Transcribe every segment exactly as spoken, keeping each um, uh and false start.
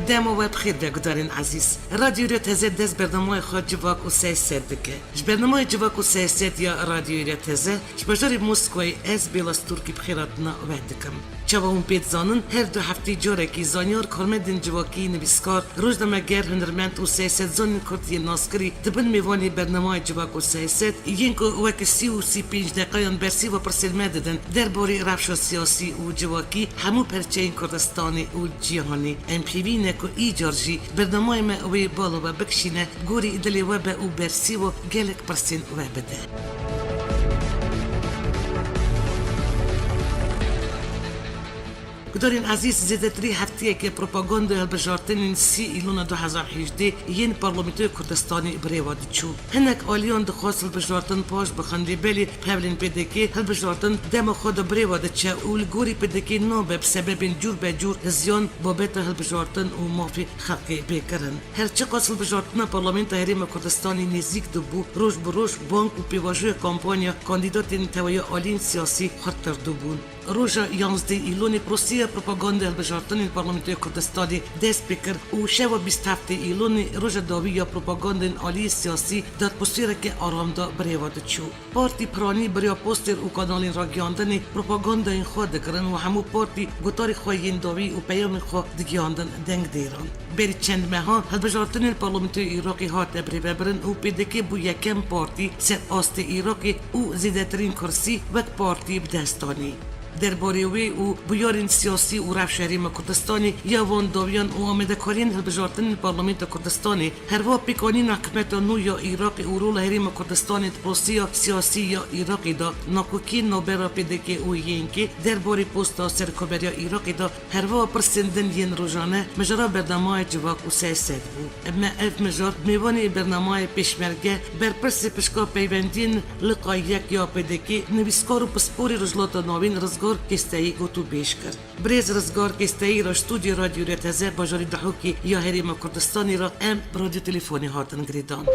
Dema we bi xêr be gudarên ezîz. Radyo Rêteze dest bernameyê xwe Civak û Siyaset dike. Ji bernameyê Civak û Siyaset ya Radyo Rêteze ji bajarê Moskowayê ez Bêla Stûrkî bi xêrhatina we dikim. Çawa hûn pê dizanin, her du hefteyê carekî zanyar, karmendên civakî, nivîskar, rojnameger, hunermend û siyasetzanên Kurd yên naskirî dibin mêvanê bernameyê Civak û Siyaset, yên ku weke sî û sî pênc deqeyan bersîva pirsên me didin derbarê rewşa siyasî û civakî hemû perçeyên Kurdistanê û cîhanê. Em pêvî ne ku îcar jî bernameyê me wê bala we bikişîne, gorî dilê we be û bersîva gelek pirsên we bide. Gudarên ezîz, zêdetirî heftiyeke propagandaya hilbijartinên sî Îlona du hezar hejdeh yên Parlamentoya Kurdistanê bi rê ve diçû. Hinek aliyan dixwest hilbijartin paş bixin, lê belê bi hevlên P D K hilbijartin dema xwe de bi rê ve diçe û li gorî P D K nabe bi sebebên cûr be cûr ziyan babeta hilbijartin û mafê xelkê bê kirin. Her çiqas hilbijartina Parlamentoya Herêma Kurdistanê nêzîk dibû, roj bi roj bang û pêvajoya kampanya kandîdatên tewahiya aliyên siyasî xurttir dibûn. Roja yanzdeh Îlonê proseya propagandaya hilbijartinên Parlamentoya Kurdistanê dest pê kir û şeva bîst heftê Îlonê roja dawî ya propagandên aliyê siyasî datpirsyareke aram da bi rê ve diçû. Partî piranî bi rêya poster û kanalên ragihandinê propagandayên xwe dikirin û hemû partî gotarê xwe yên dawî û peyamên xwe digihandin dengdêran. Berî çend mehan hilbijartinên Parlamentoya Iraqê hate birêvebirin û P D K bû yekem partî ser astê Iraqê û zêdetirîn kursî wek partî bi dest anî. Derbarê wê û bûyerên siyasî û rewşa Herêma Kurdistanê ya van dawiyan û amadekariyên hilbijartinên Parlamentoya Kurdistanê, herwiha pêkanîna hikûmeta nû ya Iraqê û rola Herêma Kurdistanê di proseya siyasî ya Iraqê de, nakokiyên navbera P D K û Y N K derbarê posta serokberiya Iraqê de, herwiha pirsên din yên rojane mijara bernameyê Civak û Siyaset bû. Me ev mijar mêvanê bernameyê Pêşmerge, berpirsê pişka peywendiyên Liqa yek ya P D K, nivîskar û pisporê Rojhilata Navîn Rizgar Kêsteyî gotûbêj kir. Birêz Rizgar Kêsteyî re stûdyoya Radyo Rêteze bajarê Dihokê ya Herêma Kurdistanê re em bi radyo telefonê hatin girêdan.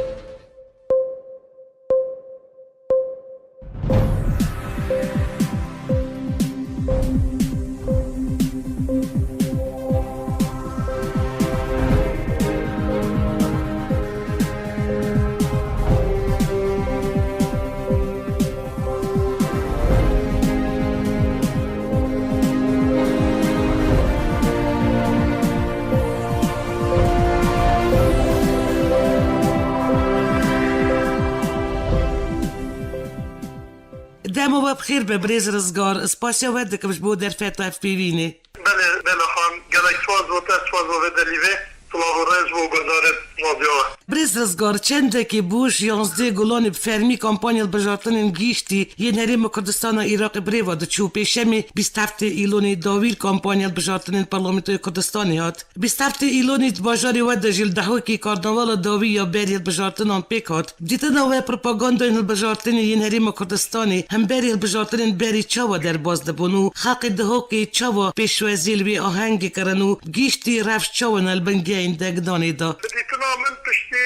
Dema we bi xêr be, birêz Rizgar. Spasiya we dikim ji bo derfeta ev pêvînê. Belê, Bela Xan, gelek spas bo te, spas bo vê delîvê. Silav û rêz bo guhdarên radyoya we. Birêz Rizgar, çendekê bû ji yanzdeh Gulanê bi fermî kampanya hilbijartinên giştî yên Herêma Kurdistana Iraqê bi rê ve diçû. Pêşemê bîst heftê Îlonê dawî li kampanya hilbijartinên Parlamentoya Kurdistanê hat. Bîst heftê Îlonê di bajarê we de jî li Dihokê karnavala dawî ya berî hilbijartinan pêk hat. Dîtina we propagandayên hilbijartinê yên Herêma Kurdistanê hemberî hilbijartinên berî çawa derbas dibûn û xelkê Dihokê çawa pêşwazî li wê ahengê kirin û giştî rewş çawa ne li bin gehên dengdanê de? Bi dîtina min piştî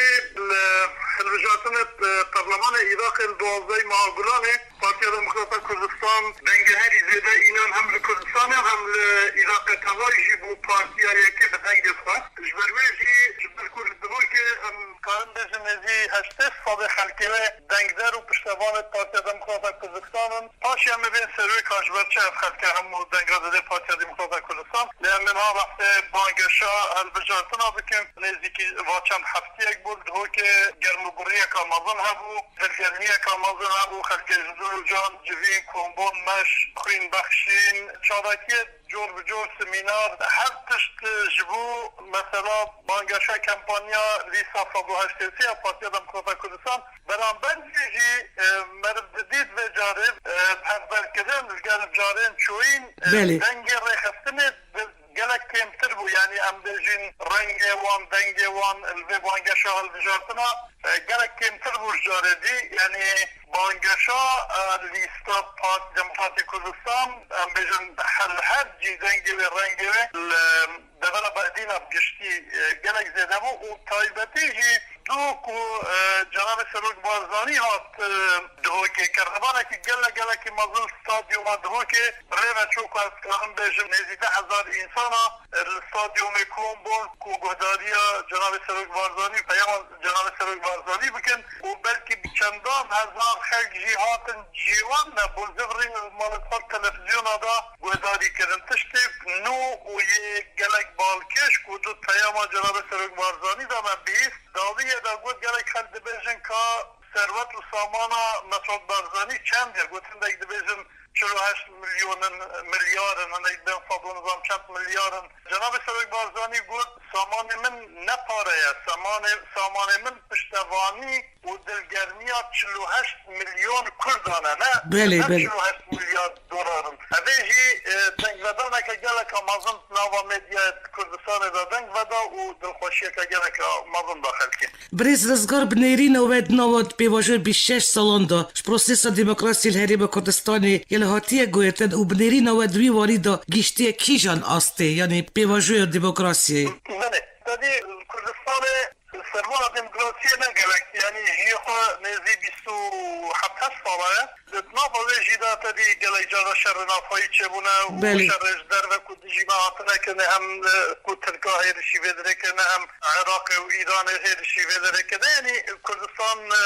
li hilbijartinê, e, Perlemanê Iraqê li duwazdehê meha Gulanê, Partiya Demokrata Kurdistan dengeherî zêde înan hem li Kurdistanê hem li Iraqê tevayî jî bû partiya yekê bi dengê xwe. Ji ber wê jî, ji ber ku li Dihokê em karin bêjin nêzî heştê sedê xelkê wê dengder û piştevanê Partiya Demokrata Kurdistan in. Paşê em ê bên ser wê ka ji ber çi ev xelke hemû denga dide Partiya Demokrata Kurdistan. Lê em ê niha behsê bangeşa hilbijartina bikin. Nêzîkî va çend heftiyek bû, li Dihokê germûbiriyeka mezin hebû. Dilgermiyeka mezin hebû, xelkê ji dûr û can, civîn, kombon, meş, xwîn bexşîn, çalakiyê cor bi cor, semînar, her tişt ji bo mesela bangeşa kampanya lîsta sed û heştê sê ya Partiya Demokrata Kurdistan. Beramber vê jî, e, meriv didît vê carê, e, hevberkirin li gel carên çoyîn, e, Belê. dengê rêxistinê bi gelek kêmtir bû. Yanî em bêjin rengê wan, dengê wan li vê bangeşa hilbijartina, e, gelek kêmtir bû ji carê dî. Yanî bangeşa, e, lîsta Partiya Demokratîk Kurdistan, em bêjin her, her cî dengê wê, rengê wê li Lêvera Behdîna bi giştî, e, gelek zêde bû û taybetî jî dû ku, e, Cenabê Serok Barzanî hat, e, Duhokê, kerrebanekî gelek, gelekî mezin stadyuma Duhokê bi rê ve çû ku ez karim bêjim nêzî deh hezar însana, e, li stadyumê kom bûn ku guhdariya Cenabê Serok Barzanî, peyama Cenabê Serok Barzanî bikin û belkî bi çendan hezar xelk jî hatin cihê wan, me bo zivirîn li malê xwe televizyona da guhdarî kirin. Tiştê nû û yê gelek balkêş ku di peyama Cenabê Serok Barzanî de me bihîst, dawiyê de got gelek xelk dibêjin ka serwet û samana Mesûd Barzanî çend e? Got hindek dibêjin çil û heşt milyon in, milyar in, hindek dibên sed û nizam çend milyar in. Cenabê Serok Barzanî got, samanê min ne pare ye, samanê, samanê min piştevanî û dilgermiya çil û heşt milyon Kurdan e, ne, Belê, ne belê. çil û heşt milyar dolar in. Evê jî, e, dengvedaneke geleka mezin di nava medyaya Kurdistanê de dengveda û dilxweşiyeke geleka mezin da xelkê. Birêz Rizgar, bi nêrîna we di nava pêvajoya bîst û şeş salan de ji prosesa demokrasiyê li Herêma Kurdistanê yê li hatiye guhertin û bi nêrîna we di wî warî de gihiştiye kîjan astê, yanî pêvajoya demokrasiyê? Belê, tevî Kurdistanê serwera demokrasiyê ne gelek, yanî jiyê xwe nêzî bîst û heft sala ye. Di nava wê jî de tevî gelek cara şerê navxweyî çêbûne û Belê. şerê ji derve ku dijî me hatine kirinê, hem, e, ku Tirka hêrişî vê derê kirine, hem Iraqê û Îranê hêrişî vê derê kirine. Yanî Kurdistan, e,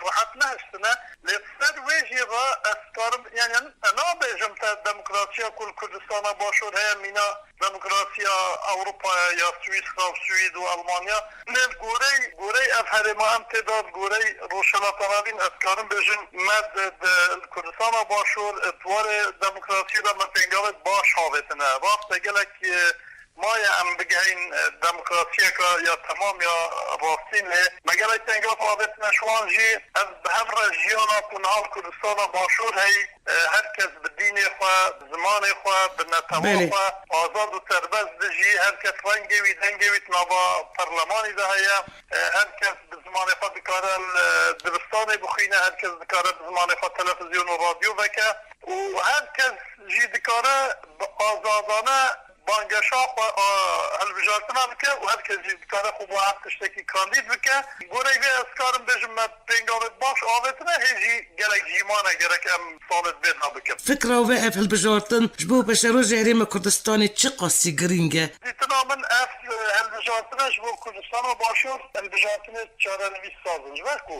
rehet nehiştine. Lê ser wê jî re ez karim, yanî ez nabêjim te demokrasiya ku li Kurdistana Başûr heye mîna demokrasiya Ewropaya ya Swîsra û Swîd û Elmanya. Lê gorey, gorey ev herêma em tê de, gorey Rojhilata Navîn, ez karim bêjim me di, di Kurdistana Başûr, di warê demokrasiyê de me pêngavê baş avêtine. Rast e, gelek, e, maye em bigiheyîn, e, demokrasiyeke ya temam ya rastîn lê me gelek pêngav avêtine ji wan jî. Ez bi hev re jiyana ku niha li Kurdistana Başûr heyî, e, her kes bi dînê xwe, bi zimanê xwe, bi netewa Belê. xwe azad û serbest dijî. Her kes rengê wî, dengê wî di nava perlemanî de heye. E, her kes bi zimanê xwe dikare li dibistanê bixwîne, her kes dikare bi zimanê xwe televizyon û radyo veke û her kes jî dikare bi azadane banggeşa xwe, a, hilbijartina bike û her kes jî dikare xwe bo her tiştekî kandîd bike. Goreyê vê ez karim bêjim me pêngavê baş avêtine, hê jî gelek jî mane gerek em salê bêhna bikin. Fikra we ev hilbijartin ji bo paşerojê Herêma Kurdistanê çiqasî girîng e? Dîtina min ev, e, hilbijartine ji bo Kurdistana Başûr hilbijartinê çarenivîs saz in. Ji ber ku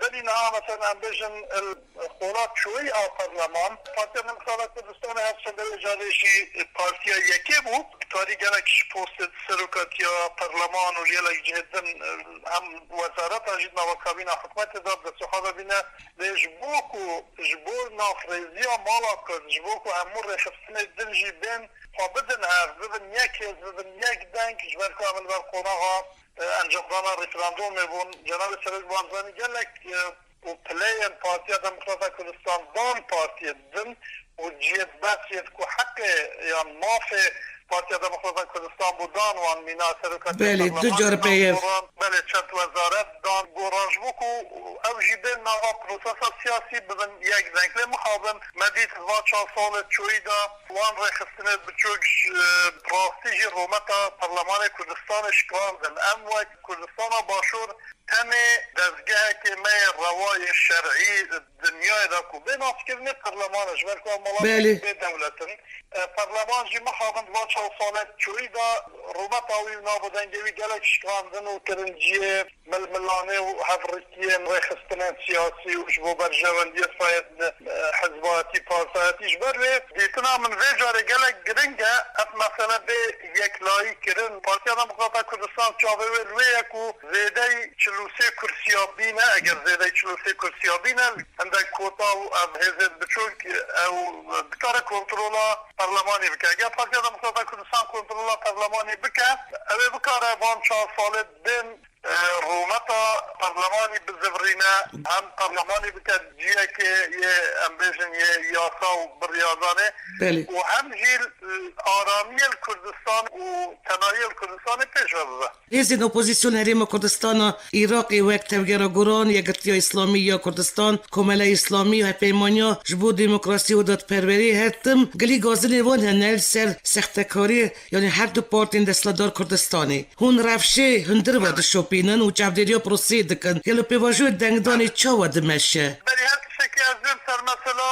berî niha, mesela, em bêjin, e, Xola çoyî a perleman, Partiya Demokrata Kurdistanê her çendê carê jî partiya yekê bû. Dikarî gelek ji postê serokatiya perleman û gelek cihê din, em wezareta jî di nava kabîna hikûmetê de bi destê xwe de bîne. Lê ji bo ku, ji bo navxwêziya mala Kurd, ji bo ku hemû rêxistinê din jî bên xwe bidin hev, bibin yek hêz, bibin yek deng, ji ber ku em li ber qonaxa, e, encamdana referandumê bûn. Cenabê Serok Barzanî gelek, e, û pileyên Partiya Demokrata Kurdistan dan partiyên din û cihê bes yê ku heqê yan mafê Partiya Demokrata Kurdistan bû dan wan mîna serokatiya Belê, du perlemanê car dan pê ye. goran, belê, çend wezaret dan goran ji bo ku ew jî bên nava prosesa siyasî bibin yek deng. Lê mixabin me dît va çar salê çoyî de wan rêxistinê biçûk ji, e, rastî jî rûmeta perlemanê Kurdistanê şikandin. Em wek Kurdistana Başûr tenê dezgehekê me yê rewa yê şer'î dinyayê de ku bê naskirinê perleman e, ji ber ku em welateke Belê. bê dewlet in. E, perleman jî mixabin va çar salek çoyî de rûmeta wî û nav û dengê wî gelek şikandin û kirin cihê milmilanê û hevrikiyên rêxistinên siyasî û ji bo berjewendiyê xwe yê, e, hizbayetî, partayetî. Ji ber wê dîtina min vê carê gelek giring e ev mesele bê yeklayî kirin. Partiya Demokrata Kurdistan çavê wê li wê ye ku zêdeyî çil û sê kursiya bîne, eger zêdeyî çil û sê kursiya bîne, hindek kota û ev hêzên biçûk ew dikare kontrola perlemanî bike. Eger Partiya Demokrata Kurdistan kontrola perlemanî bike, ew ê bikare van çar salê bên, e, e, rûmeta parlemanî bizivirîne, hem parlemanî bike ciyekê yê, em bêjin, yê yasa û biryazanê Belê. û hem jî, e, aramiyê li Kurdistan û tenayiyê li Kurdistanê pêş ve bibe. Hêzên opozîsyon Herêma Kurdistana Iraqê wek Tevgera Goran, Yekgirtiya Îslamî ya Kurdistan, Komela Îslamî û Hevpeymaniya ji bo Demokrasî û Dadperwerî her tim gilî gazinê wan hene li ser sextekariyê, yanî her du partên desthilatdar Kurdistanê. Hûn rewşê hundir ve dişopînin û çavdêriya proseyê dikin. Gelo pêvajoyê dengdanê çawa dimeşe? Berî her tiştekî ez bêm ser mesela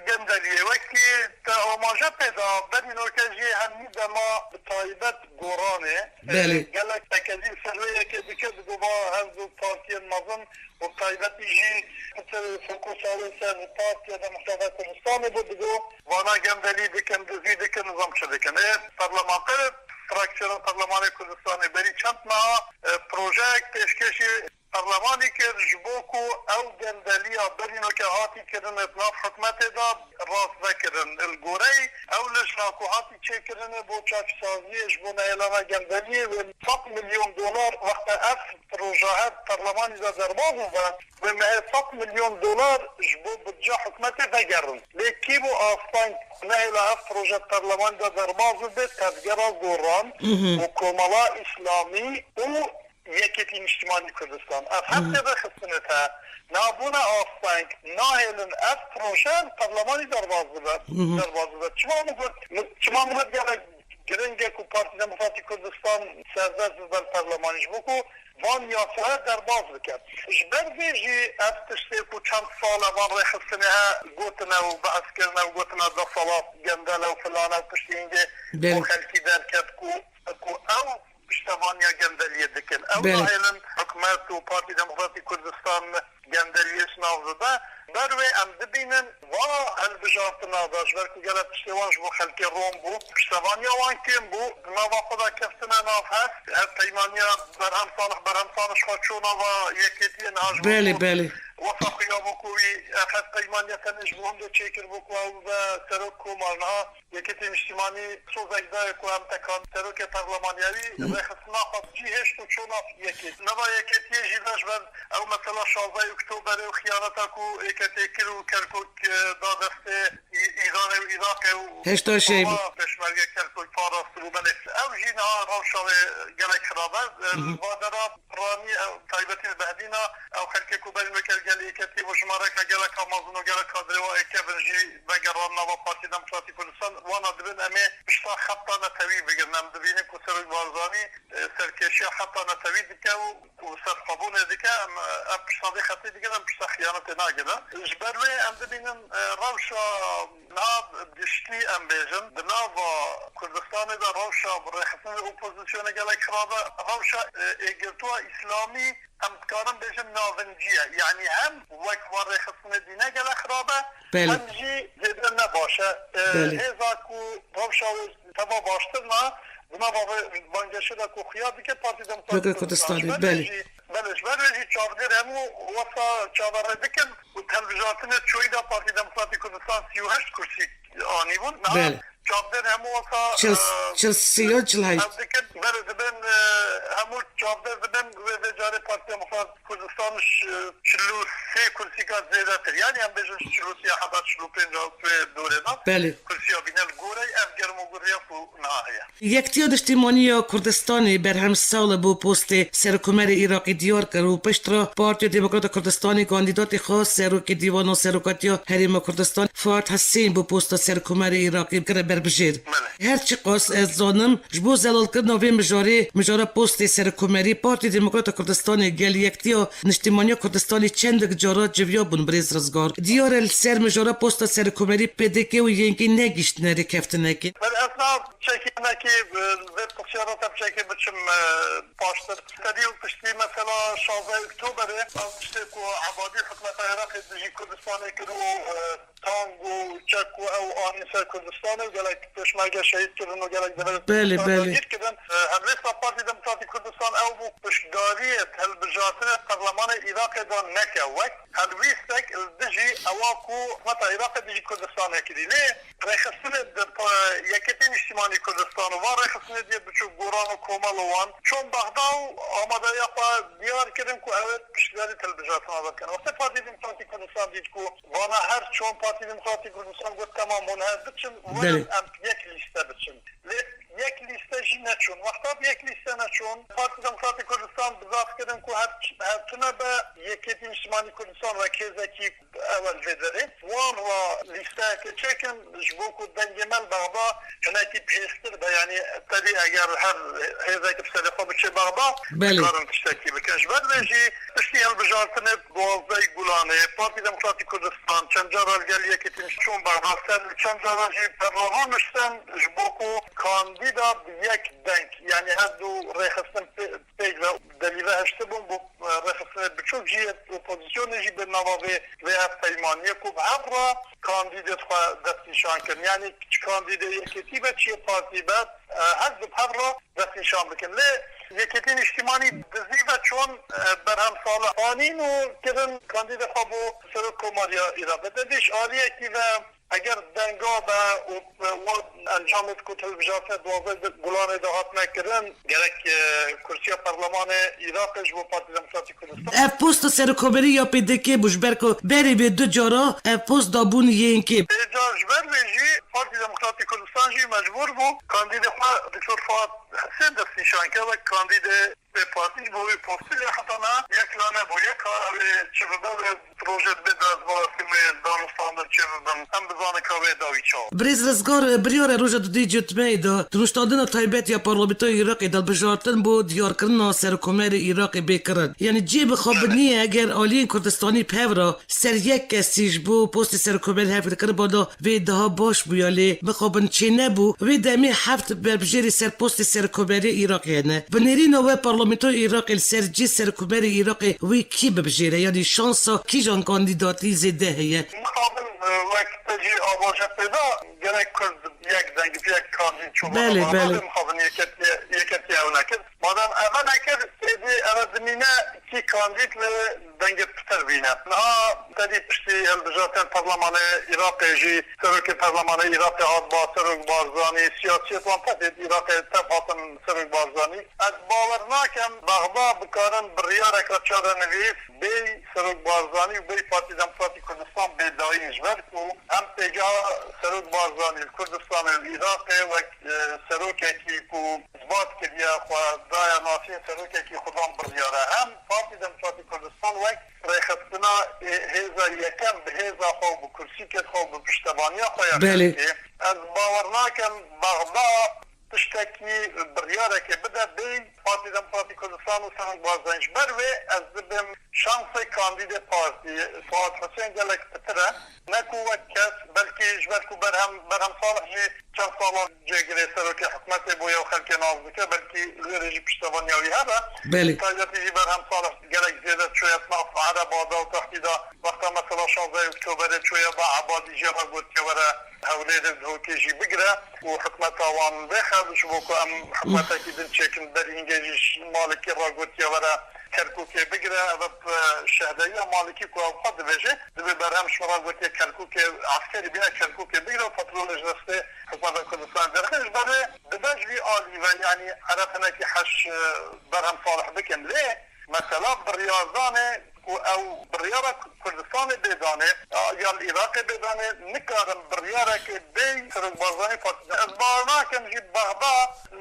gendeliyê. Wekî te amaje pê da, berî noke jî hemî dema bi taybet Goranê, Belê. e, gelek tekezî ser wê yekê dike, digova her du partiyên mezin û taybetî jî pitir fokusa wê ser Partiya Demokrata Kurdistanê bû, digo vana gendelî dikin, dizî dikin, nizam çi dikin. Ê, parlamenter, fraksiyona parlemanê Kurdistanê berî çend meha, e, projeyek pêşkêşî parlemanî kir, ji bo ku ew gendeliya berî noke hatî kirinê di nav hikûmetê de rast vekirin. Li goreyî ew lijna ku hatî çêkirinê bo çaksaziyê ji bo nehêlana gendeliyê wê sed milyon dolar, wexta ev proje her parlemanî de derbas bibe, wê mehê sed milyon dolar ji bo budca hikûmetê vegerin. Lê kî bû asteng nehêla ev proje parlemanî de derbas bibe? Tevgera Goran Mhm. û Komela Îslamî û Yekêtî Niştimanî Kurdistan. Ev her tê vexistine te. Nabûne asteng, nahêlin ev proje li parlemanî derbas bibe. Derbas bibe. Çima min got, min, çima min got gelek giring e ku Partî Demokratîk Kurdistan serbest bibe li parlemanî, ji bo ku van yasaya derbas bike. Ji ber vê jî ev tiştê ku çend sal e van rêxistinê he gotine û behs kirine û gotine desalat gendel e û filan e û piştî hingê Belê. bo xelkî derket ku, ku ew piştevaniya gendeliyê dikin. Ew Belê. nahêlin hikûmet û Partî Demokratîk Kurdistan gendeliyê ji nav bibe. Ber wê em dibînin va hilbijartina de, ji ber ku gelek tiştê wan ji bo xelkê ron bû, piştevaniya wan kêm bû, di nava xwe de keftine nav heft, hevpeymaniya Berhem Salih, Berhem Salih ji xwe çû nava yekêtiyê niha ji bo Belê, ku belê. wesa xuya bû ku wî, ev hevpeymaniya tenê ji bo hindê çêkir bû ku ew be serok komar niha. Yekêtî Niştimanî sozek daye ku em tekan serokê perlemaniyerî rêxistina xwe cihêşt û çû nav yekêt. Nava yekêtiyê jî de ji ber ew mesela şazdeh Oktoberê û xiyaneta ku êketê kir û Kerkûk, e, da destê Î-, Îranê û Iraqê û Heşta şey bû. ava pêşmerge Kerkûk parastibû. Belê ew jî niha rewşa wê gelek xirab e. E, Hı hı. li va dera Piranî, ew, taybetî li Behdîna, ew xelkê ku berî weke li gel êketî bû, jimareka geleka mezin û geleka dirêwa êkevin jî vegeran nava Partî Demokratîk Kurdistan. Wana dibin em ê pişta xeta netewî bigirin. Em dibînin ku Serok Barzanî, e, serkêşiya xeta netewî dike û, û serxwebûnê dike. Em, e, em pişta vê xetê digirin, em pişta xiyanetê nagirin. Ji ber wê em dibînin, e, rewşa Niha giştî em bêjin, di nava Kurdistanê de rewşa rêxistinê opozisyonê gelek xirab e. Rewşa, e, êgirtuwa îslamî em dikarin bêjin navincî ye. Yanî hem wek van rêxistinê dîne gelek xirab e, Belê. hem jî zêde ne baş e. E, Belê. Hêza ku rewşa wê teva baştir ne, di nava vê bangehê de ku xuya dike Partî Demokratîk Kurdistanê, Kurdistanê, belê. Belê, ji ber wê jî çavdêr hemû wesa çaverê dikin û di hilbijartinê çoyî de Partî Demokratîk Kurdistan sî û heşt kursî anîbûn. Niha Belê. çavdêr hemû wesa, Çil, e, çil sî ya çil heşt. ev dikin. Belê, dibin, e, hemû çavdêr dibin, wê vê carê Partî Demokratîk Kurdistan ş-, çil û sê kursîka zêdetir. Yanî em bêjin çil û sê heta çil û pênc wê dorê de. Belê. Kursiya bîne li goreyê ev germoguriya ku niha heye. Yektiya Niştimanî ya Kurdistanê Berhem Salih bo postê Serokkomerê Iraqê diyar kir û piştre Partiya Demokrata Kurdistanê kandîdatê xwe Serokê Dîwana Serokatiya Herêma Kurdistan Fuad Husên bo posta Serokkomerê Iraqê kire berbijêr. Belê. Her çiqas ez zanim, ji bo zelalkirina vê mijarê, mijara postê Serokkomerî, Partiya Demokrata Kurdistanê gel Yektiya Niştimanî ya Kurdistanê çendek cara civiya bûn, birêz Rizgar. Diyar e li ser mijara posta Serokkomerî P D K û Y N K negihîştine rêkeftinekê. Belê, ez niha Çekî hinekî, e, vê pirsiyara te bi çekê biçim, e, paştir. Serî û piştî mesela şazdeh Oktoberê, ev tiştê ku Ebadî hikûmeta Iraqê dijî Kurdistanê kir û, e, tang û çek û ew anî ser Kurdistanê û gelek pêşmerge şehîd kirin û gelek deverê Belê, Kurdistanê belê. dagîr kirin. E, helwêsta Partî Demokratîk Kurdistan ew bû, piştdariyê hilbijartinê perlemanê Iraqê de neke, wek helwîstek li dijî ewa ku hikûmeta Iraqê dijî Kurdistanê kirî. Lê rêxistinê di pa-, Yekêtî Niştimanî Kurdistan û van rêxistinê diye biçûk, goran û komal û wan çûn Bexda û amadeya xwe diyar kirin ku ew ê piştgirî hilbijartina bikin. Wextê Partî Demokratîk Kurdistan dît ku vana her çûn, Partî Demokratîk Kurdistan got, "Temam hûn her biçin, werin Belê. em yek lîste biçin." Lê yek lîste jî neçûn. Wexta bi yek lîste neçûn, Partî Demokratîk Kurdistan bi zaf kirin ku her, her tune be Yekêtî Niştimanî Kurdistan wek hêzekî ewel vê derê. Wan wa lîsteyeke çêkin ji bo ku dengê me li Bexda hinekî bihêztir be. Yanî tevî eger her hêzek bi serê xwe biçe Bexda, Belê. dikarin tiştekî bikin. Ji ber vê jî piştî hilbijartinê duwazdeh Gulanê, Partî Demokratîk Kurdistan çend cara li gel Yekêtî çûn Bexda ser, çend cara jî bi hev re rûniştin ji bo ku kandîda bi yek deng, yanî her du rêxistin pê-, pêk ve delîve hiştibûn, bû, e, rêxistinê biçûk jî yê opozisyonê jî bi nava vê, vê hevpeymaniyê ku bi hev re kandîdê xwe destnîşan kirin. Yanî çi kandîdê yekêtî be, çi yê partî be, e, her du bi hev re destnîşan bikin. Lê Yekêtî Niştimanî dizî ve çûn, e, Berhem Salih anîn û kirin kandîdê xwe bo serokkomariya Iraqê. Te dî ji aliyekî ve eger denga be û, e, we encamê ku hilbijartinê duwazdeh Gulanê de hatine kirin, gerek, e, kursiya Perlemanê Iraqê ji bo Partî Demokratîk Kurdistan. Ev posta serokkomarî ya P D K bû, ji ber ku berê vê du cara ev post dabûn Y N K. Êca ji ber vê jî Partî Demokratîk Kurdistan jî mecbûr bû kandîdê xwe Doktor Fuat Husên destnîşan ke wek kandîdê vê partî ji bo wê postê, lê heta niha yek la nebûye ka ew ê çi bibe, wê rojê dibê de ez bawer dikim wê danûstandin çêbibin. Em bizanin ka wê dawî çawa. Birêz Rizgar, biryara roja dudê cotmeyê de di rûştandina taybet ya Parlamentoya Iraqê de hilbijartin bo diyarkirina serokkomarê Iraqê bê kirin. Yanî cihê mixabin Evet. nîye eger aliyên Kurdistanî bi hev re ser yek kesî ji bo postê serokkomarî hev kiribana vê daha baş bûya, lê mixabin çênebû. Wê demê heft berbijêrî ser postê serokkomariyê Iraqê hene. Bi nêrîna we Parlamentoya Iraqê li ser cihê serokkomarê Iraqê wê kî bibijêre? Yanî şansa kîjan kandîdatî zêde heye? Mixabin, e, wek te jî avaje pê da, gerek Kurd yek deng bi yek kandîd çû Belê, bana belê. Mixabin yeketiye, yeketiye ew nekir. Madem eve nekir, êdî eve dimîne kî kandîd li dengê pitir bîne. Niha tevî piştî hilbijartin Perlemanê Iraqê jî, serokê Perlemanê Iraqê hat ba Serok Barzanî, siyasiyet wan tevê Iraqê tev hatin Serok Barzanî. Ez bawer nakem Bexda bikarin biryareke çarenivîs bêy Serok Barzanî û bêy Partî Demokratîk Kurdistan bê dayîn, ji ber ku em pêgeha Serok Barzanî li Kurdistanê û Iraqê wek, e, serokekî ku îsbat kiriye, xwe daye nasîn, serokekî xudan biryar e. Hem Partî Demokratîk Kurdistan wek rêxistina, e, hêza yekem bi hêza xwe û bi kursîkê xwe û bi piştevaniya xwe ya Belê. xelkê. Ez bawer nakim Bexda tiştekî, biryarekê bide bêyî Partî Demokratîk Kurdistan û Serok Barzanî. Ji ber wê ez dibêm şansê kandîdê partî Fuat Husên gelek pitir e. Ne ku wek kes, belkî ji ber ku Berhem, Berhem Salih jî çend sala cêgirê serokê hikûmetê bûye û xelkê nas dike, belkî li wê re jî piştevaniya wî hebe. Belê. Taybetî jî Berhem Salih gelek zêde çûye nav Erebada û tehdîda, wexta mesela şazdeh Oktoberê çûye ba Ebadî jê re gotiye were Hewlêrê, Duhokê jî bigire û hikûmeta wan vêxe, ji bo ku em hikûmetekî din çêkin. Berî hingê jî Malikî re gotiye were Kerkûkê bigire. Ev, e, şehdeyiya Malikî ku ew xwe dibêje, dibê Berhem ji min re gotiye Kerkûkê, eskerî bîne Kerkûkê bigire û petrolê ji destê hikûmeta Kurdistanê derxe. Ji ber vê dibe ji vî alî ve, yanî Ereb hinekî heş, e, Berhem Salih bikin. Lê mesela biryardanê ku ew biryara Kurdistanê bê danê, ya, ya li Iraqê bê danê, nikarin biryareke bê Serok Barzanî Partî. Ez bawer nakim jî Bexda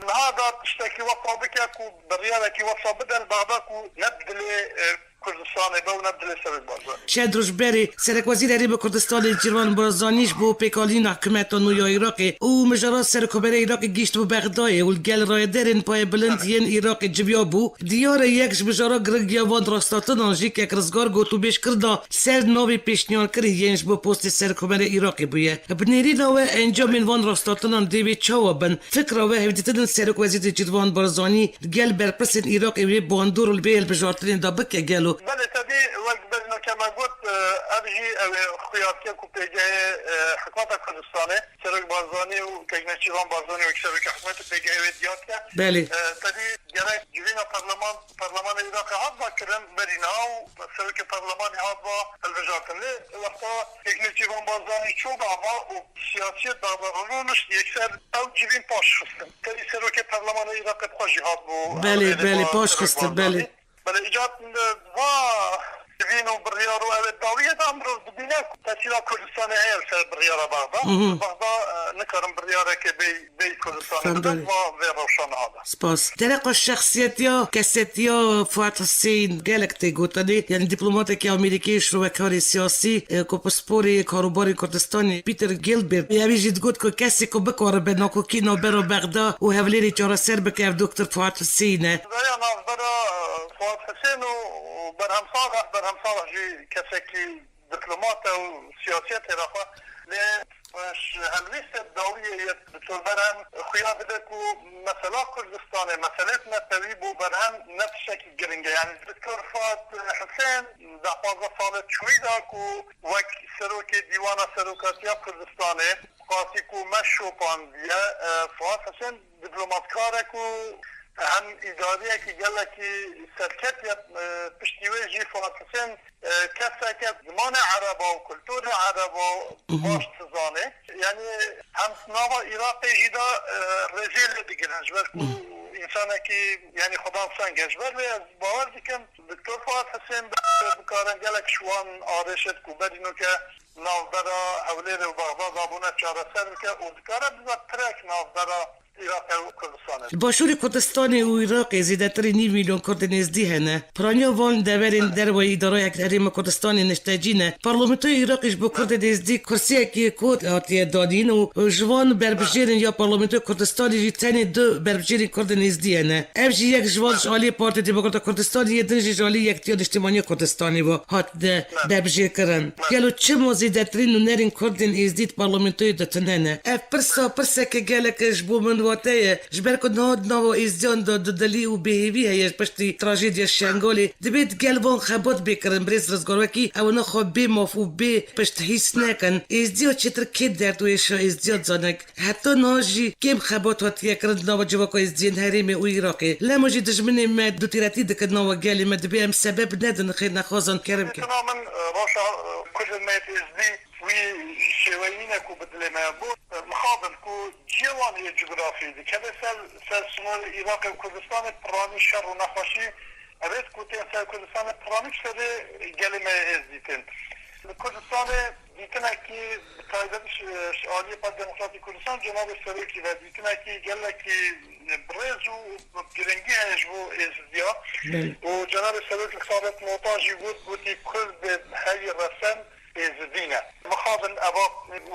niha da tiştekî wesa bike ku biryarekî wesa bide li Bexda ku ne bi dilê, e, Kurdistanê be û ne bi dilê Serok Barzanî. Çend roj berê Serekwezîr Herêma Kurdistanê Cîrvan Barzanî ji bo pêkanîna hikûmeta nû ya Iraqê û mijara serokkomarê Iraqê gihîşt bo Bexdayê û li gel rayedarên payebilind yên Iraqê civiya bû. Diyar e yek ji mijara giring ya van rastatinan jî kek Rizgar gotûbêj kirina ser navê pêşniyarkirî yên ji bo postê serokkomarê Iraqê bûye. Bi nêrîna we encamên van rastatinan dê wê çawa bin? Fikra we hevdîtinên Serokwezîrê Cîrvan Barzanî li gel berpirsên Iraqê wê bandor û li vê hilbijartinê de bike gelo? Belê, te dî wek berîna ke me got, e, ev Jî ew ê xuya dike ku pêgehê, e, hikûmeta Kurdistanê, Serok Barzanî û Kek Nêçîrvan Barzanî wek serokê hikûmetê pêgehê wê diyar dike. Belê. E, tevî gerek civîna parleman, parlemanê Iraqê hatba kirin berî niha û serokê parlemanê hatba hilbijartin. Lê wexta Kek Nêçîrvan Barzanî çû dava û siyasiyê dava rûnişt yekser ew civîn paş xistin. Tevî serokê parlemanê Iraqê bi xwe jî hatbû Belê, hewlêrê belê, bi paş Serok xistin, Barzanî. Belê. Belê, îcat, e, va civîn û biryar û ew ê dawiyê de mirov dibîne ku tesîra Kurdistanê heye li ser biryara Bexda. Mhm. Bexda, e, nikarin biryareke bê, bê Kurdistanê Fem bidin, belê. Va vê rewşa niha de. Spas. Dereqa şexsiyetiya, kesetiya Fuat Hussein gelek tê gotinê. Yani dîplomatekî Amerîkî, şrovekarê siyasî, e, ku pisporê karûbarê Kurdistanê, Peter Gilbert, ewî jî digot ku kesê ku bikare be nakokî navbera Bexda û hewlêrê çareser bike ev Doktor Fuat Hussein e. Raya navbera, e, Fuat Hussein û, û Berhem Salih, Berhem Salih jî kesekî dîplomat e û siyasiyetê re xwe. Lê, e, ji hemlîstê dawiyê yê Doktor Berhem xuya dide ku mesela Kurdistanê, meselêt netewî bo Berhem ne tiştekî giring e. Yani Doktor Fuat Husên deh panzdeh salê çûyî da ku wek serokê Dîwana Serokatiya Kurdistanê, qasî ku me şopandiye, e, Fuat Husên dîplomatkarek û hem îdariyekî gelekî serketî ye, e, piştî wê jî Fuat Husên, e, keseke zimanê ereba û kulturê ereba Mhm. baş dizane. Yani hem nava Iraqê jî de, e, rêzê lê digirin, ji ber ku Mhm. însanekî, yani xwedan seng e. Ji ber vê ez bawer dikim, Doktor Fuat Husên bi-, bikarin gelek ji wan arêşêt ku berî nûke navbera Hewlêrê û Bexda dabûne çareser bike û dikare bibe tirek navbera Iraqê û Kurdistanê. Li Başûrê Kurdistanê û Iraqê zêdetirî nîv milyon Kurdên Êzdî hene. Piraniya van deverên derveyî îdarayek herêma Kurdistanê niştecî ne. Parlamentoya Iraqê ji bo Kurdên Êzdî kursiyekê kot hatiye danîn û ji van berbijêrên ya Parlamentoya Kurdistanê jî tenê du berbijêrên Kurdên Êzdî hene. Ev jî yek ji van ji aliyê Partiya Demokrata Kurdistanê yê, din jî ji aliyê Yektiya Niştimaniya Kurdistanê ve hatine berbijêrkirin. Gelo çima zêdetirîn nûnerên Kurdên Êzdî di parlamentoyê de tune ne? Ev pirsa pirseke gelek ji bo min wate ye, ji ber ku niha di nava Êzdiyan de dudilî û bêhêvî heye ji piştî trajediya Şengalê. Divê di gel van xebat bê kirin, birêz Rizgar, wekî ew niha xwe bê maf û bê pişt hîs nekin. Êzdiya çêtir kê derd û êşa Êzdiya dizane. Heta niha jî kêm xebat hatiye kirin di nava civaka Êzdiyên herêmê û Iraqê. Lema jî dijminê me dûtîretî dikin nava gelê me, divê em sebeb nedin xêrnexwazan kerem kin. Dîtina min, e, rewşa, e, Kurdên me yê Êzdî wî şêweyî nîne ku bi dilê me bû. E, mixabin ku cihê wan yê cografî dikeve ser, ser sînorê Iraqê û Kurdistanê piranî şer û nexweşî, ev ê ku tên ser Kurdistanê piranî ji serê gelê me yê Êzdî tên. Li Kurdistanê dîtinekî bi taybet ji, ji aliyê Partiya Demokratîk Kurdistan cenabê Serokî ve dîtinekî gelekî bi rêz û bi giringî heye ji bo Êzidiya. Belê. Û cenabê Serokî Sabit Mota jî got, gotî Kurd heyî resen Êzidî ne. Mixabin eva,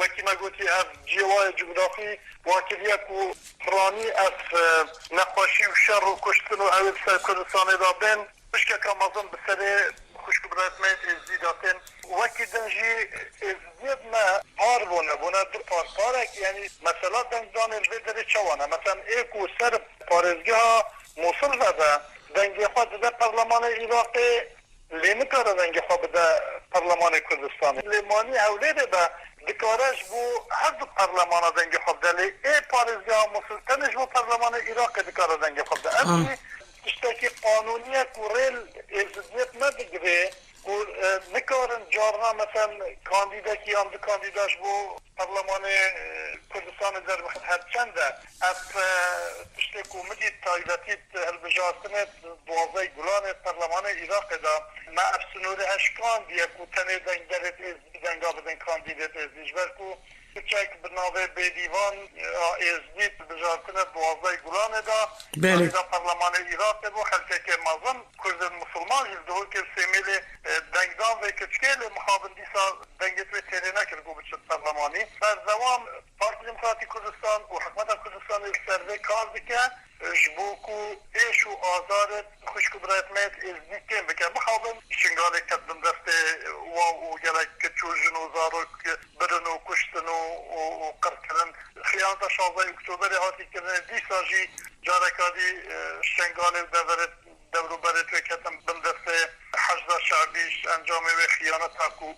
wekî me gotî, ev cihê wa yê cografî wa kiriye ku piranî ev, e, nexweşî û şer û kuştin û ew ê li ser Kurdistanê de bên. Pişkeke mezin bi serê xwişk û birayet me yê Êzdî de tên. Wekî din jî Êzdiyê me par bûne, bûne du par. Parek, yanî mesela dengdanê li vê derê çawa ne? Mesela ê ku ser parêzgeha Mûsil vebe, dengê xwe dide Perlemanê Iraqê, lê nikare dengê xwe bide Perlemanê Kurdistanê. Lê manî Hewlêrê be, dikare ji bo her du perlemana dengê xwe bide. Lê ê parêzgeha Mûsil tenê ji bo Perlemanê Iraqê dikare dengê xwe bide. Ev jî tiştekî qanûnî ye ku rê li Êzidiyê me digire ku, e, nikarin carna, meselen, kandîdekî yan du kandîda ji bo Perlemanê, e, Kurdistanê derbixin. Her çend e ev, e, tiştê ku min dît taybetî hilbijartinê duwazdeh Gulanê Perlemanê Iraqê de, me ev sînorê eşkandiye ku tenê dengderêt Êzidî denga bidin kandîdêt Êzidî, ji ber ku Piçek bi navê Bêdîvan a Êzdî di bijartinê duwazdeh Gulanê de, Belê. Karîda Perlemanê Iraqê bû, xelkekê mezin, Kurdên Misilman jî li Dihokê û Sêmêlê, e, dengdan vê keçikê, lê mixabin dîsa dengê wê têrê nekir ku biçin perlemanî. Berdewam Partiya Demokratîk Kurdistan û Hikûmeta Kurdistanê li ser vê kar dike, e, ji bo ku êş û azarê xwişk û birayet me yê Êzdî kêm bike. Mixabin Şingalê ket bin destê wan û gelek keç û jin û zarok birin û kuştin û, û, û qirkirin. Xiyaneta şazdeh Oktoberê hatî kirinê, dîsa jî careka dî, e, Şengalê û deverê, dewrûberê wê ketin bin destê Heşda Şe'bî. Ji encamê wê xiyaneta ku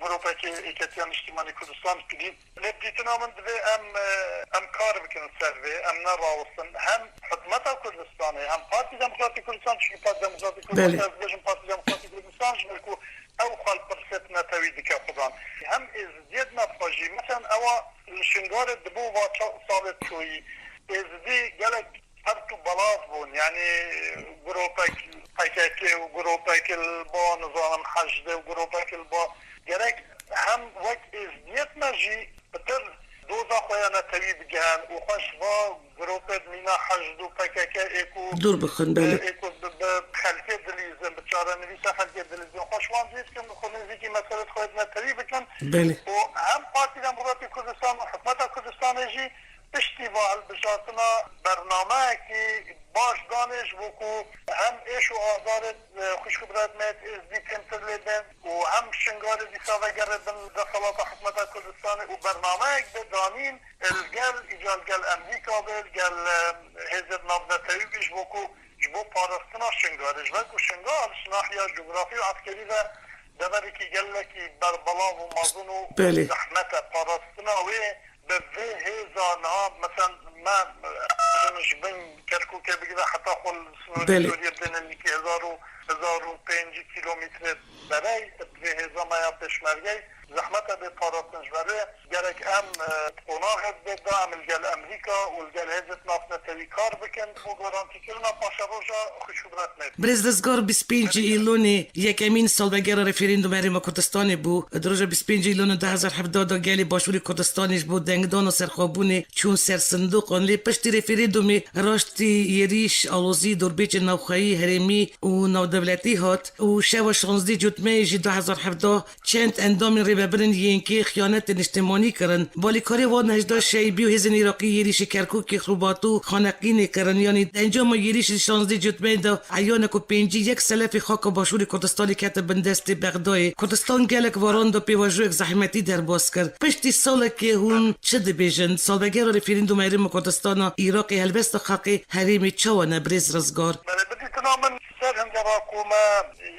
Grûpekê Êketiya Niştimanî Kurdistan kirî. Lê bi dîtina min divê em, e, em kar bikin ser vê, em nerawestin. Hem hikûmeta Kurdistanê, hem Partî Demokratîk Kurdistan, çunkî Partî Demokratîk Kurdistan, belê, ez dibêjim Partî Demokratîk Kurdistan, ji ber ku ew xwe li pirsê netewî dike xudan. Hem êzidiyê di nav xwe jî, mesela ewa li Şingalê dibo va ça-, salê çoyî, êzidî gelek pert û belav bûn. Yanî grûpek P K K û grûpek li ba, nizanim, H D û grûpek li ba. Gerek hem wek êzidiyet me jî pitir doza xwe ya netewî bigihin û xwe ji va grûpê di mîna H D û P K K ê ku, dûr bixin, belê, ê ku bi, bi xelkê dilîzin, bi çarenivîsa xelkê dilîzin, xwe ji wan dûr bikin, xwe nêzîkî meselê xwe netewî bikin. Belê. Û hem Partî Demokratîk Kurdistan û Hikûmeta Kurdistanê jî piştî va hilbijartina bernameyekî baş danê ji bo ku hem êş û azarê, e, xwişk û birayet me yê êzdî kêmtir lê bên û hem Şingalê dîsa vegerê bin desthilata hikûmeta Kurdistanê û bernameyek bê danîn, e, li gel, îcar li gel Amerîka bê, li gel, e, hêzên navnetewî bê ji bo ku ji bo parastina Şingalê, ji ber ku Şingal ji nahiya cografî û eskerî ve deverekî gelekî berbelav û mezin û, belê, zehmet e. Parastina wê bi vê hêza niha, mesela me, e, ji bin Kerkûkê bigire heta xwe li sînorê, belê, Sûriyê bidê nêzîkî hezar û, hezar û pêncî kîlometre berey, bi vê hêza me ya pêşmergeyê zehmet e bê parastin. Ji ber wê gerek em, e, qonaxê bê da em li gel Amerîka û li gel hêzên navnetewî kar bikin bo garantîkirina paşeroja xwişk û birayet me. Birêz Rizgar, bîst pêncî Îlonê yekemîn salvegera referandûma Herêma Kurdistanê bû. Di roja bîst pêncî Îlonê du hezar hevdeh de gelê Başûrê Kurdistanê ji bo dengdana serxwebûnê çûn ser sindoqan. Lê piştî referandûmê raştî êrîş, alozî, dorbêjên navxweyî, herêmî û navdewletî hat û şeva şazdeh Cotmehê jî du hezar hevdeh çend endamên rêvebirin Y N K xiyanetê niştimanî kirin. Balîkarê wan hejda Şeibî û hêzên Iraqî êrîşî Kerkûkê, Xurbatû, Xaneqînê kirin. Yanî di encama êrîşê şazdeh Cotmehê de eyan e ku pêncî yek selefê xaka Başûrê Kurdistanê kete bin destê Bexdayê. Kurdistan gelek varan da pêvajoyek zehmetî derbas kir. Piştî salekê hûn çi dibêjin? Salvegera referandûma Herêma Kurdistana Iraqê helbesta xelkê herêmê çawa ne, birêz Rizgar? Belê, bi dîtina min ser hindera ku me,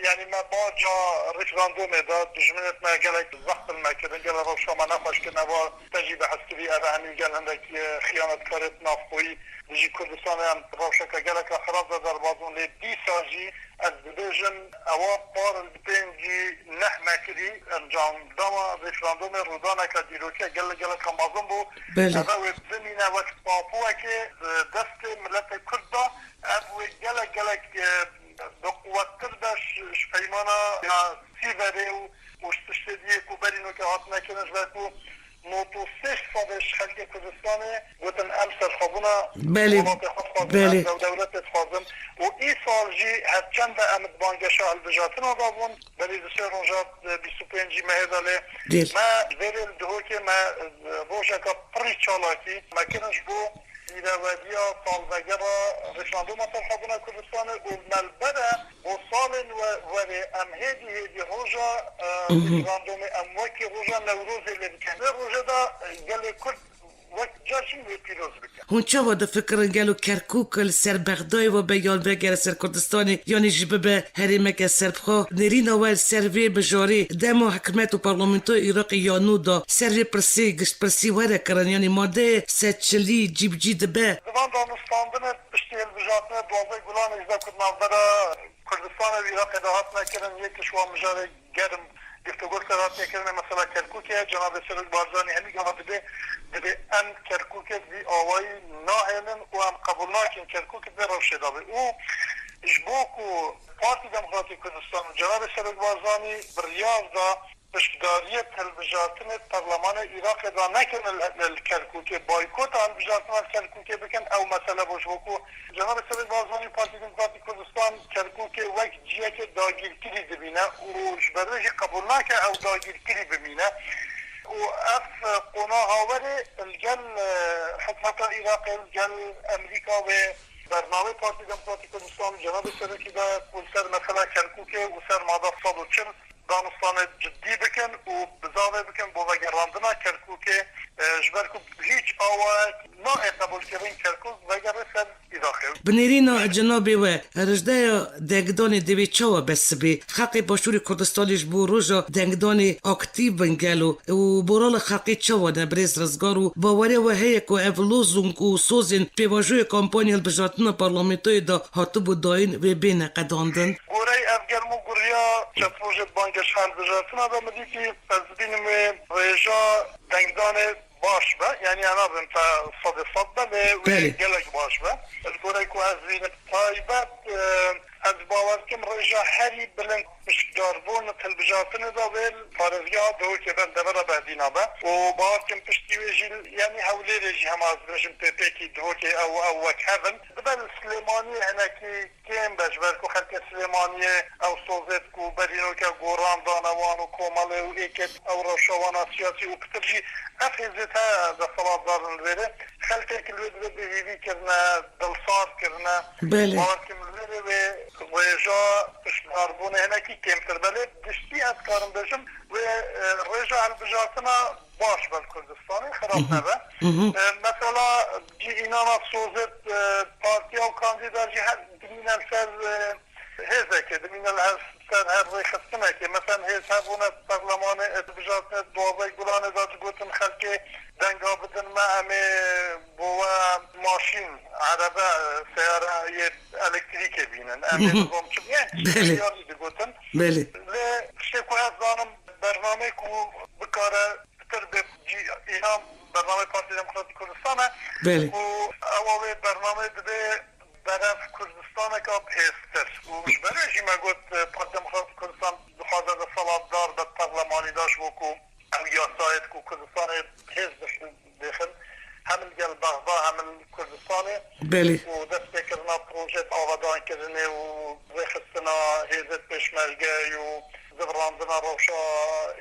yanî me baca referandûmê de dijminêt me gelek zext li me kirin, gelek rewşa me nexweş kirin, eva te jî bi heskirî, ev hemî gel hindek, e, xiyanetkarê navxweyî dijî Kurdistanê em rewşeke gelek xirab de derbas bûn, lê dîsa jî ez dibêjim, ewa par li pêncî neh me kirî, encamdana referandûmê rûdaneke dîrokî gelek, gelek mezin bû. Belê. Eve wê bimîne wek tapuwekê di destê miletê Kurd de, ev wê gelek, gelek, e, bi quwettir be ji, ji peymana ya Sîverê û, û ji tiştê diyê ku berî nokê hatine kirin, ji ber ku nod û sê sedê ji xelkê Kurdistanê gotin, em serxwebûna, belê, welatê xwe dixwazin, belê, em dew-, dewletê dixwazin. Û îsal jî her çend de em di bangeşa hilbijartina de bûn, belê di sê roja, e, bîst û pêncî mehê de lê, dîl, me vê rê li Dihokê me, e, rojeka pirî çalakî me kirin ji bo pîreweriya salvegera referandûma serxwebûna Kurdistanê û me li ber e bo salên we-, werê em hêdî hêdî roja, e, mhm, referandûmê em wekî roja Newrozê lê bikin. Vê rojê de, e, gelê Kurd wek car jî wê pîroz bikin. Hûn çawa difikirin, gelo Kerkûk li ser Bexdayê ve be yan vegere ser Kurdistanê, yanî jî bibe herêmeke serbixwe? Nêrîna we li ser vê mijarê dema hikûmet û parlamentoya Iraqê ya nû de ser vê pirsê, giştpirsî were kirin, yanî madeyê sed çilî cî bi cî dibe? Di van danûstandinê piştî hilbijartinê duwazdeh Gulanê jî de ku di navbera Kurdistanê û Iraqê de hatine kirin, yek ji wan mijarê germ, guftûgo li ser hatiye kirinê mesela Kerkûkê ye. Cenabê Serok Barzanî hemî gava dibê, dibê em Kerkûkê vî awayî nahêlin û em qebûl nakin Kerkûk di vê rewşê de be. Û ji bo ku Partî Demokratîk Kurdistan û Cenabê Serok Barzanî biryar da piştgiriyê hilbijartinê perlemanê Iraqê de nekin li, li Kerkûkê, boykota hilbijartina li Kerkûkê bikin, ew mesele bû ji bo ku Cenabê Serok Barzanî Partî Demokratîk Kurdistan Kerkûkê wek ciyekê dagîrkirî dibîne û ji ber wê jî qebûl nake ew dagîrkirî bimîne. Û ev qonaxa werê li gel, e, hikûmeta Iraqê, li gel Amerîka wê bernameyê Partî Demokratîk Kurdistan û Cenabê Serokî de ku li ser mesela Kerkûkê û ser mada sed û çil danûstanê cidî bikin û bizavê bikin bo vegerandina Kerkûkê, e, ji ber ku hîç awayek nayê qebûlkirin Kerkûk vegere ser Iraqê. Bi nêrîna cenabê we, rejdeya dengdanê divê çawa be sibê? Xelkê Başûrê Kurdistanê ji bo roja dengdanê aktîf bin gelo û morala xelkê çawa ne, birêz Rizgar, û bawerê we heye ku ev lozung û sozên pêvajoyê kampanya hilbijartina parlamentoyê de hatibû dayîn wê bêne qedandin? Gorey ev germ û guriya çend rojê bangê ji hilbijartina de min dîtî, ez dibînim wê rêja dengdanê baş be, yanî ez nabim te sedê sed be, lê wê Belê. gelek baş be. Li gorê ku ez dibînim taybet, e, ez bawer dikim rêja herî bilind piştgarbûn hilbijartinê de wê parêzgeha Duhokê be, devera Behdîna be. Û bawer dikim piştî wê jî, yanî Hewlêrê jî hema ez dibêjim pê pêkî Duhokê ew, ew wek hev in. Dibe li Silêmaniyê hinekî kêm be, ji ber ku xelkê Silêmaniyê ew sozêt ku berînoke goran dane wan û komelê û êkê ew rewşa wan a siyasî û pitir jî ev hêzêt heye desthilatdar in li vêrê. Xelkek li wê divê bêhîvî kirine, dilsar kirine. Belê. Bawer kim li vêrê wê rêja piştgarbûnê hinekî kêmtir be. Lê giştî ez karim bêjim wê, e, rêja hilbijartina baş be li Kurdistanê, xirab nebe. E, mesela cî înana sozêt, e, partiya û kandîda jî her dimîne li ser, e, hêzekê, dimîne li her ser her rêxistinekê. Mesela hêz hebûne perlemanê, e, hilbijartinê duwazdeh Gulanê de digotin xelkê denga bidin me, em ê bo we maşîn, erebe, e, seyare yê elektrîkê bînin. Em ê nizam çi bûye? Belê. Siyasî digotin. Belê. Lê tiştê ku ez zanim, bernameyê ku bikare pitir bê cî înan bernameyê Partiya Demokratîk Kurdistan e. Belê. Û ewa wê bernameyê dibê berev Kurdistaneke bihêztir. Û ji berê jî me got, e, Partiya Demokratîk Kurdistan dixwaze desthilatdar be perlemanî de ji bo ku ew yasayê ku Kurdistanê hêz bixin, hem li gel Bexda hem li Kurdistanê Belê. û destpêkirina projeyê avedankirinê û rêxistina hêzê pêşmerge û zivirandina rewşa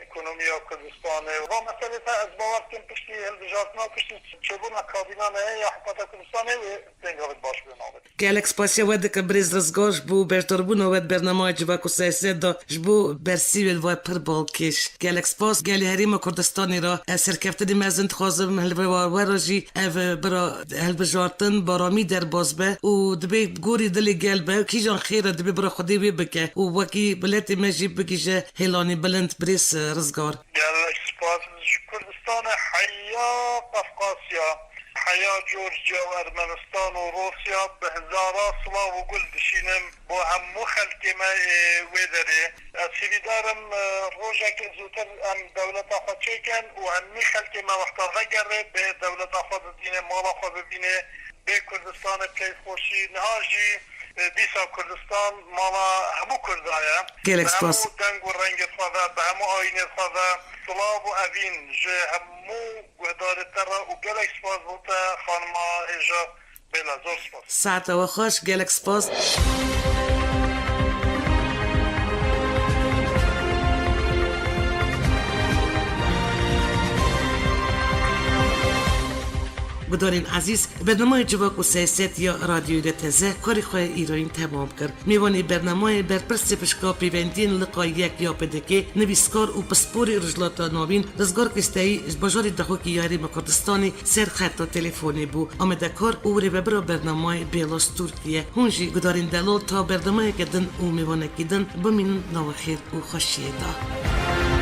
ekonomiya Kurdistanê. Va meselê te ez bawer dikim piştî hilbijartina, piştî çêbûna kabîna neyê ya Hikûmeta Kurdistanê wê dengavek baş bê navê. Gelek spasiya we dikim birêz Rizgar ji bo beşdarbûna we di bernameya Civak û Siyaset de ji bo bersîvên we pir balkêş. Gelek spas. Gelê Herêma Kurdistanê re ez serkeftinê mezin dixwazim, hilbijartina we re jî ev bira hilbijartin baramî derbas be û dibê gorî dilê gel be. Kîjan xêr e dibê bira Xwedê wê bike û wekî miletê me jî bigihîje hêlanê bilind, birêz Rizgar. Gelek spas. Ji Kurdistanê heya Qafqasya, heya Georgia û Ermenistan û Rûsya bi hezara silav û gul dişînim bo hemû xelkê me ê wê derê. Ez hêvîdar im, e, rojekê zûtir em dewleta xwe çêkin û hemî xelkê me wexta vegere bê dewleta xwe bibîne, mala xwe bibîne, bê Kurdistanê bi keyfxweşî. Niha jî, e, dîsa Kurdistan mala hemû Kurda ye. Gelek spas. Bi hemû deng û rengê xwe ve, bi hemû ayînê xwe ve. Silav û evîn ji hemû guhdarê te re û gelek spas bo te, xanima hêja Bêla, zor spas. Saeta we xweş, gelek spas. Gudarên ezîz, bernameya Civak û Siyaset ya Radyoyê D T Z karê xwe îroyîn temam kir. Mêvanê bernameyê berpirsê pişka pêvendiyên liqa yek ya P D K, nivîskar û pisporê Rojhilata Navîn Rizgar Kisteyî ji bajarê Dehokê ya Herêma Kurdistanê ser xeta telefonê bû. Amadekar û rêvebira bernameyê Bêla ji Tirkiye. Hûn jî gudarên delal ta bernameyeke din û mêvanekî din bimînin nava xêr û xweşiyê de.